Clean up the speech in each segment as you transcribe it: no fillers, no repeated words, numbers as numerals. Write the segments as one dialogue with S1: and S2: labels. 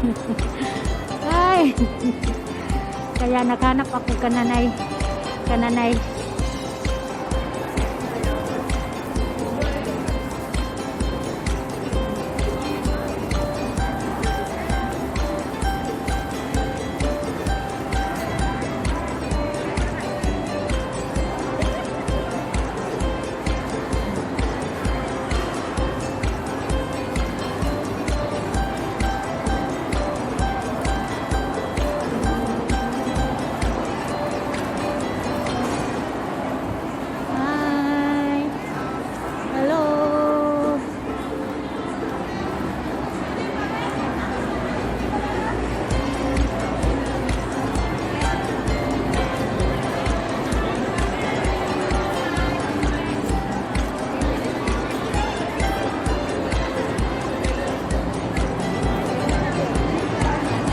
S1: Ay. Kaya naghanap ako kananay. Kananay. Hi. Hello.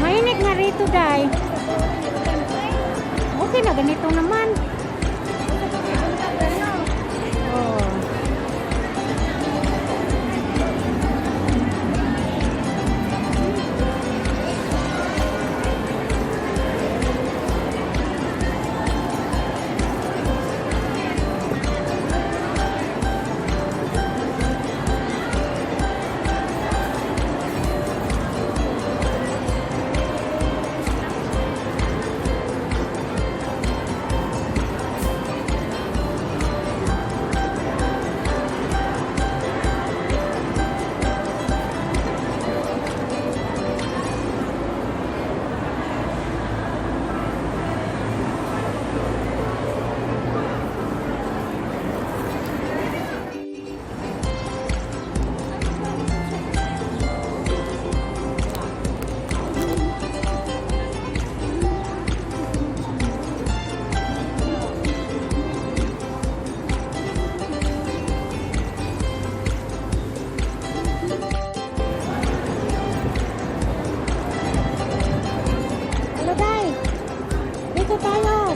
S1: Mainit nga rito, Day. Okay na, ganito naman. Oh. Hello, Day. Dito tayo.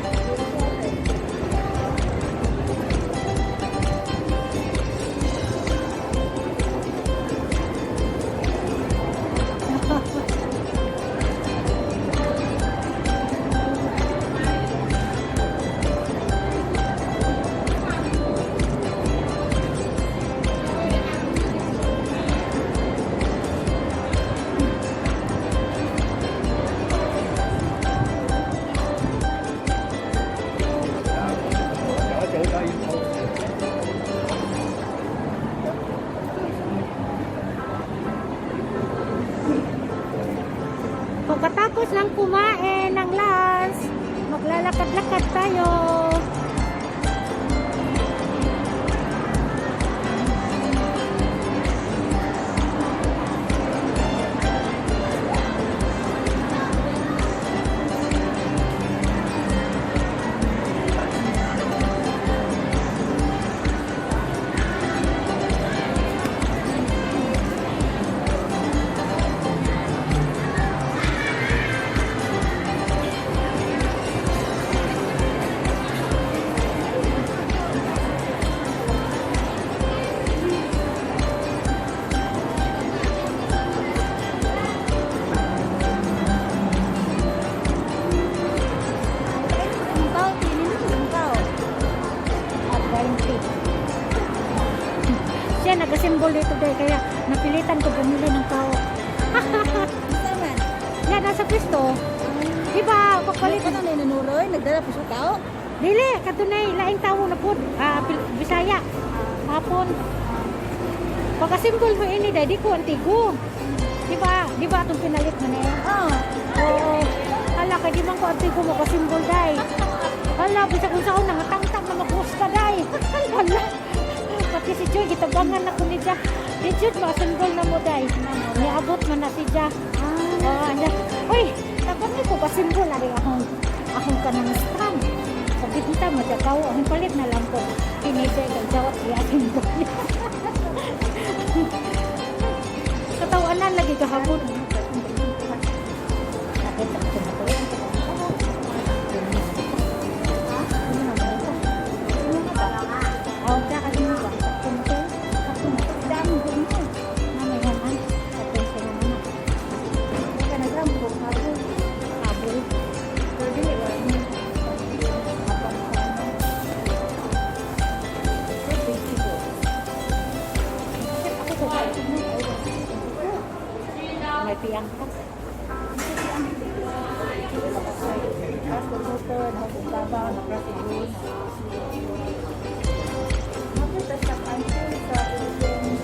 S1: Pagkatapos lang kumain ng lunch, maglalakad-lakad tayo. At 20. Siya nag-assemble dito dahil kaya napilitan ko bumili ng tao. Yan, nasa pisto. Di ba, pagpalit.
S2: Ano na nanuroy? Nagdala po sa tao?
S1: Dili, kadunay, laing tao na po. Ah, Bisaya. Hapon. Pagka-symbol mo ini, dahil di ko antigo. Di ba? Di ba itong pinalit mo na eh?
S2: Oo.
S1: Oo. Hala, kay di man ko antigo mo ka-symbol, day. Hala, bisa kung saan nangatangtang na mag-usta, day. Hala. Pati si Joy, gitabangan na ko ni Ja. Di Jude, makasymbol na mo, day. Niabot man na si Ja. Oo, anya. Uy, tabangan ko ka-symbol, ari akong kanang strand. Pagkita mo, dakaw, ang palit na lang ko. Pinisa, kay Jawat, siya symbol. Katawanan lagi kahapon. Nakita ko na to. Oh, ka kasi mo ba? Sakto mo to? Sakto mo to? Dami ko mo. Mamaya man. Sakto mo na. Piyang ka.
S2: Tapos pagmotor, nagbabaw, nakrasigod. Makita sa kanto sa Philippines.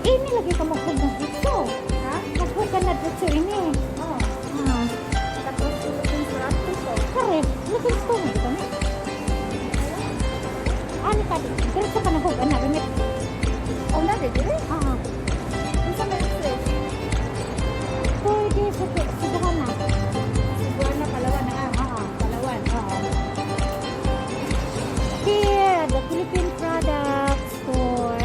S1: Eh, nilagay ka maghug ng dito.
S2: Ha?
S1: Maghug ka na dito ini.
S2: Oo.
S1: Ah,
S2: Tapos Philippines Raptor.
S1: kare, looking store na kami. Ano ka? Diretso ka na hug, anak. Rinit.
S2: Oh, na, dili?
S1: Ah,
S2: Unsa may access?
S1: Pwede sa subukan na.
S2: Cebuana, Palawan na.
S1: Ah,
S2: Palawan.
S1: Oo. Here, the Philippine Products Store.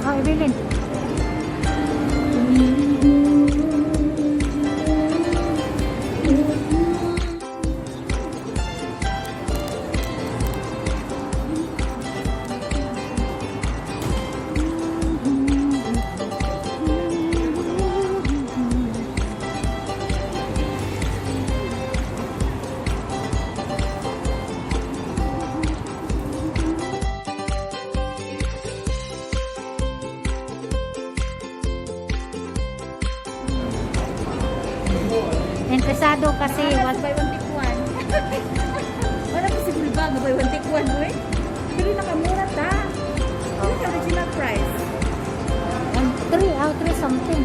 S1: Oh, Evelyn. Interesado kasi
S2: Wala buy one take one. Wala pa siguro ba buy one take one oy? Pero nakamura ta. Ano ka original price?
S1: One, three, oh, three something.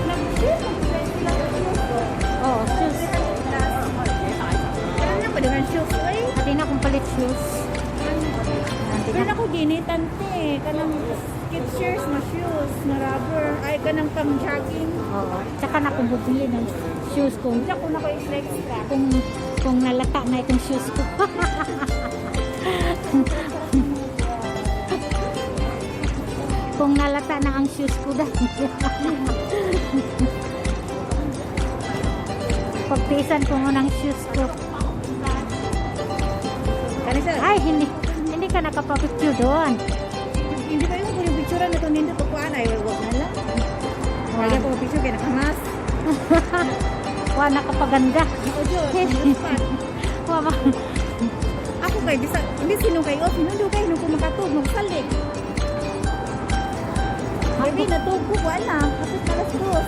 S2: Nag-share mag-price sila sa shoes ko.
S1: Oh, shoes.
S2: 300 plus. Pero na pa dengan shoes oy.
S1: Adi na akong palit shoes. Adi
S2: Pero
S1: na.
S2: ako ginitan te kanang Skechers na shoes na rubber ay kanang pang jogging.
S1: Oo. Tsaka na akong bubili ng shoes kung
S2: Diyan ko na ko i-flex ka.
S1: kung nalata na itong shoes ko. Kung nalata na ang shoes ko dahil. Pagtiisan ko muna ang shoes ko.
S2: Kani sa
S1: Ay, hindi hindi ka nakapapicture doon.
S2: Hindi ba yung kung picture na to nindot ko ay wag na lang. Wala ko picture kay nakamas.
S1: Wa nakapaganda.
S2: Ako jud,
S1: Wa ma.
S2: Ako kay bisa hindi sino kay off, hinundo kay nung kumakatug magsalig. Baby, natug ko wala. Kapit 2:00.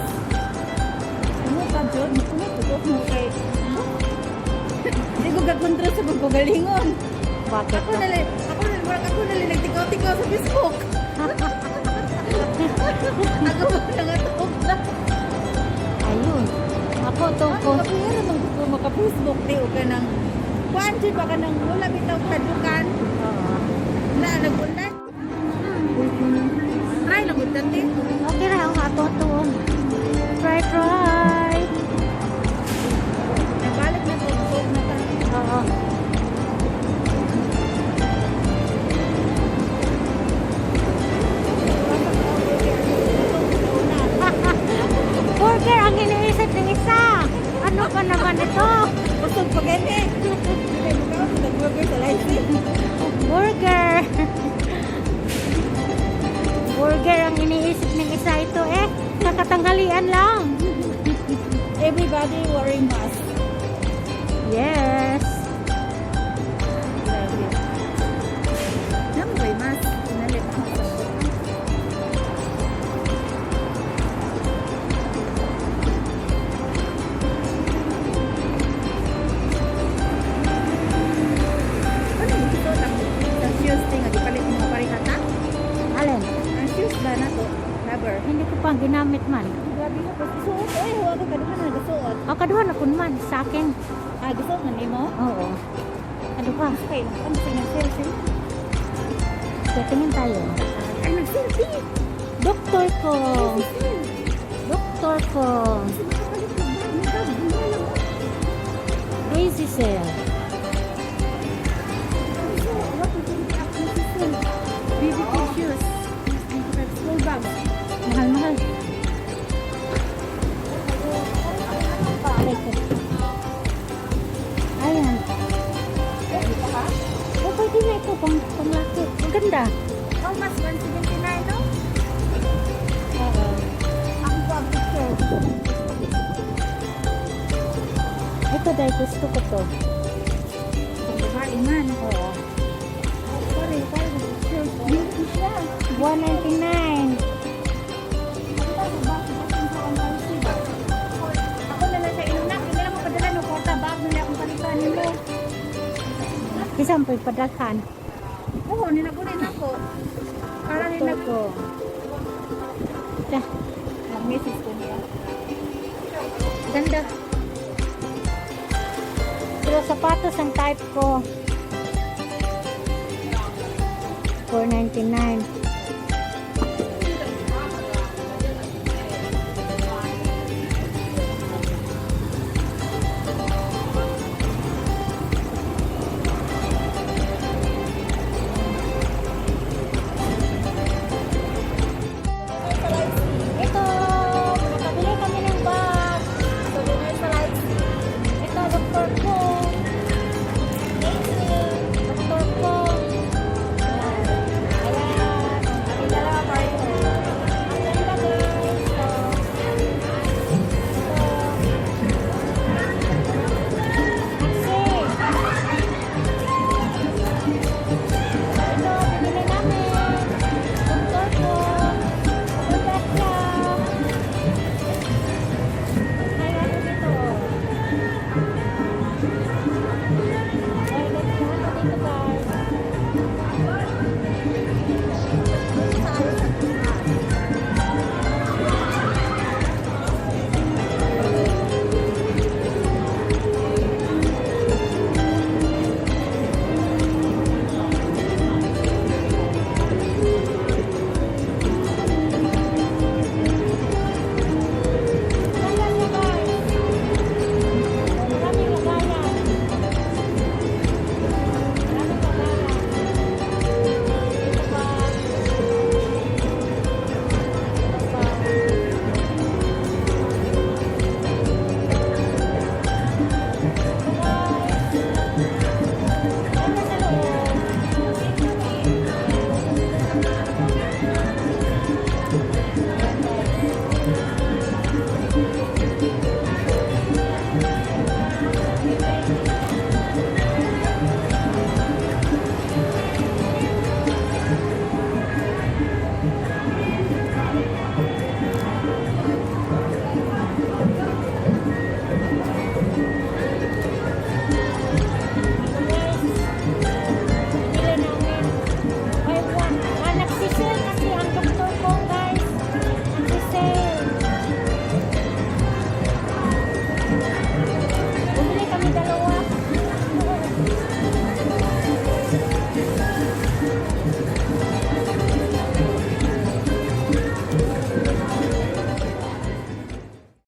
S2: Ano ka jud? Mukumit ko mo kay. Hindi ko gakontrol sa pagpagalingon.
S1: Bakit?
S2: Ako na lang nagtikaw-tikaw sa Facebook. Ako ba nangatog na?
S1: Ayun. Ako to
S2: Ano
S1: ko.
S2: ka pero nung ko maka-Facebook di o ka nang kuan jud ba ka nang wala bitaw kadukan
S1: Oo.
S2: na nagundan. Try lang gud te.
S1: Okay ra ang ato to. Try try.
S2: Nabalik na to kusog na ta.
S1: Oo. Burger ang iniisip ng isa. Ano pa naman ito?
S2: Busog pa gani. Kay mukaon sa burger sa license.
S1: Burger. Burger ang iniisip ng isa ito eh. Kakatanghalian lang.
S2: Everybody wearing mask.
S1: Yes.
S2: Grabe. Namo ba mask? Pinalit ako sa Ano yung ito? Ang shoes thing, ang ipalit mo pareha ta?
S1: Alin?
S2: Ang shoes ba na to? Rubber.
S1: Hindi ko pa ginamit man.
S2: Grabe ka pa. Suot eh. Huwag ka kaduhan na gasuot.
S1: O, kaduha na kun man sa akin.
S2: Ah, gasuot na nimo?
S1: Oo. Kaduha.
S2: Okay, ano sa nag-selfie?
S1: So, tingin tayo.
S2: Ay, nag-selfie!
S1: Doktor ko. Doktor ko.
S2: Kasi makapalit ng bag. Nagkabunga lang.
S1: Daisy Cell. Ito, pang, panglaki. Maganda.
S2: How much? 179, no?
S1: Oo.
S2: Ako po ang picture.
S1: Ito dahil gusto ko to.
S2: Ang babae man.
S1: Oo.
S2: Sorry, sorry. Picture. Beauty siya.
S1: 199.
S2: Ako na lang sa inuna. Hindi lang mapadala no kwarta bag na lang akong palitan nimo.
S1: Isang pa padaghan.
S2: Oo, ninabulin ako. Para
S1: Ito
S2: ninab
S1: ko. Dah,
S2: Nag-message ko niya.
S1: Ganda. Pero sapatos ang type ko. 499.